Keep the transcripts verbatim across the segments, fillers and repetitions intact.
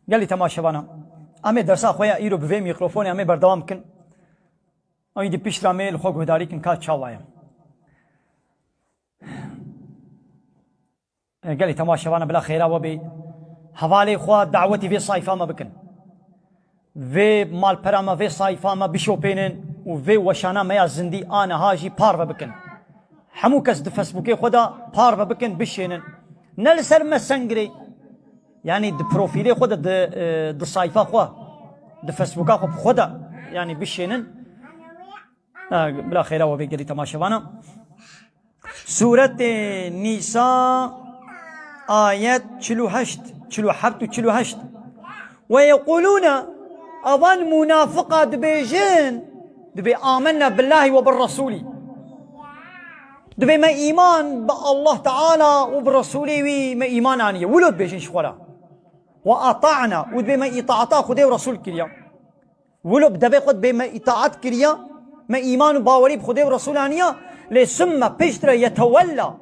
Gelî temaşevana, em ê dersa xwe ya îro bi vê mîkrofonê em ê berdewam bikin. Ew dî pişt re em ê li xwe guhdarî kin ka çawa ye. E, gelî temaşevana bila xêra we bê. Hevalê xwe dawetî vê sayfa me bikin. Vê malpera me, vê sayfa me bişopênin û vê weşana me ya zindî a niha jî parve bikin. Hemû kes di Facebookê xwe de parve bikin, bişênin. Ne li ser Messengerê, yanî di profîlê xwe de, di, e, di sayfa xwe, di Facebooka xwe bi xwe de, yanî bişênin. Ha, bila xêra we bê gelî temaşevana. Sûretê Nîsa, ayet çil û heşt, çil û heft û çil û heşt. Ve yequlûne, avan munafiqa dibêjin, dibê amenna billahi ve bir rasûlî. Dibê me îman bi Allah Teala û bi Resûlê wî me îman aniye. Wilo dibêjin ji xwe re. Ve ata'na, û dibê me îtaata Xwedê û Resûl kiriya. Wilo bi devê xwe dibê me îtaat kiriya, me îman û bawerî bi Xwedê û Resûl aniya, lê summe piştre yetewella.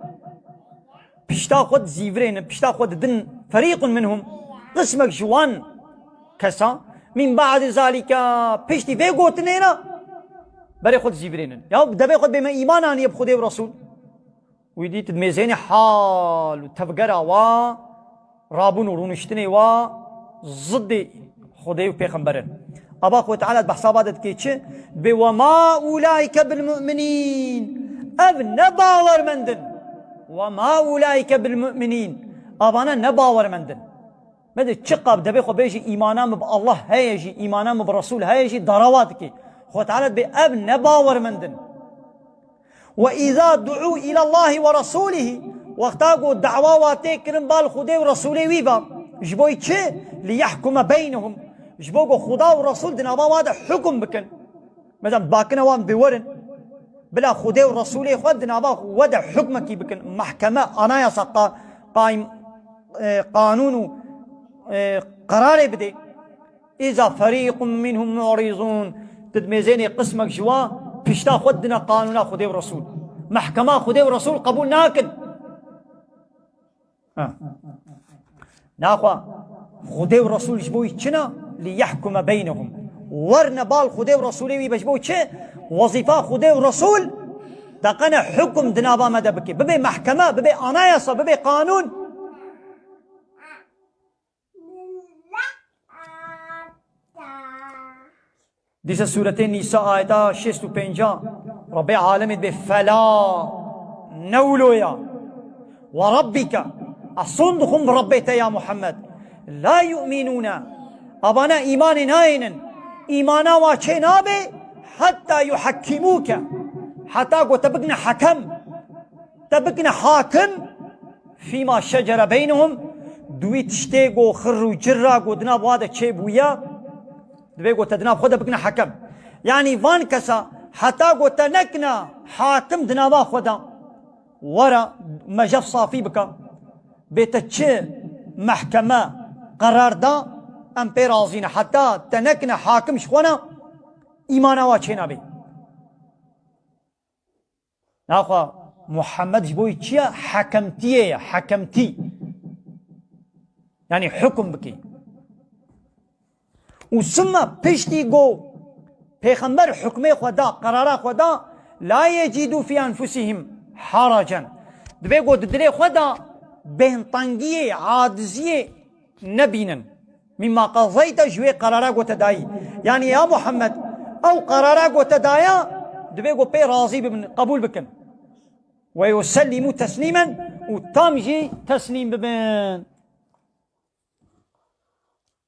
Pişta xwe dizîvirênin, pişta xwe didin ferîqun minhum, qismek ji wan kesa, min ba'di zalika, piştî vê gotinê re berê xwe dizîvirênin. Ya bi devê xwe dibê me îman aniye bi Xwedê û Resûl. Wî dît dimêzênê hal û tevgera wa rabûn û rûniştinê wa ziddê Xwedê û pêxember in. Aba Xwedê Teala behsa va de dike çi? Bê ve ma ulaike bil mu'minîn. Ev ne bawermend in. Ve ma ulaike bil mu'minîn. Avana ne bawermend in. Me de çiqa bi devê xwe bêjî îmana min bi Allah heye jî, îmana min bi Resûl heye jî, darawa dike. Xwedê Teala dibê ev ne bawermend in. Ve îza du'û îlallahî ve resûlihî, wexta ku dawa wa tê kirin bal Xwedê û Resûlê wî ve, ji bo çi? Li yehkume beynehum, ji bo ku Xuda û Resûl di nava wa de hukum bikin. Mesela bakine wan bê werin, bila Xwedê û Resûlê xwe di nava we de hukmekî bikin. Mehkeme, anayasa, qa-, qaym-, e, qanûn û, e, qerarê bidê. Îza ferîqun minhum mu'rizûn. Tu dimêzênê qismek ji wa pişta xwe didine qanûna Xwedê û Resûl. Mehkema Xwedê û Resûl qebûl nakin. Ha. Naxwe Xwedê û Resûl ji bo wî çi ne? Li yehkume beynehum. Werne bal Xwedê û Resûlê wî be ji bo çi? Wezîfa Xwedê û Resûl deqene hukum di nava me de bike. Bibe mehkeme, bibe anayasa, bibe qanûn. Dîse sûretê Nîsa ayeta şêst û pênca, Rabbê alemê dibê fela, ne wilo ya. Ve rabbike, ez sond dixwim bi Rabbê te ya Muhammed. La yu'minûne, avana îmanê nayênin. Îmana wa çê nabe, hetta yuhekkimûke, heta ku te bikine hekem, te bikine hakim, fîma şecere beynehum, di wî tiştê ku xir û cira ku di nav wa de çêbûye, divê ku te di nav xwe de bikine hekem. Yanî van kesa heta ku te nekine hakim di nava xwe de, were me jev safî bike, bê te çi mehkeme qerar da, em pê razî ne. Heta te nekine hakim ji xwe ne, îmana wa çênabe. Naxwe Muhammed ji bo wî çi ye? Hekemtiyê ye, hekemtî. Yanî hukum bikî. Û sima piştî ku pêxember hukmê xwe da, qerara xwe da, la yecîdû fî enfusihim haracen. Divê ku di dilê xwe de bêhntengiyê, aciziyê nebînin. Mîma qezeyte ji wê qerara ku te dayî. Yanî ya Muhammed, ew qerara ku te daya, divê ku pê razî bibin, qebûl bikin. Ve yusellimû teslîmen, û tam jî teslîm bibin.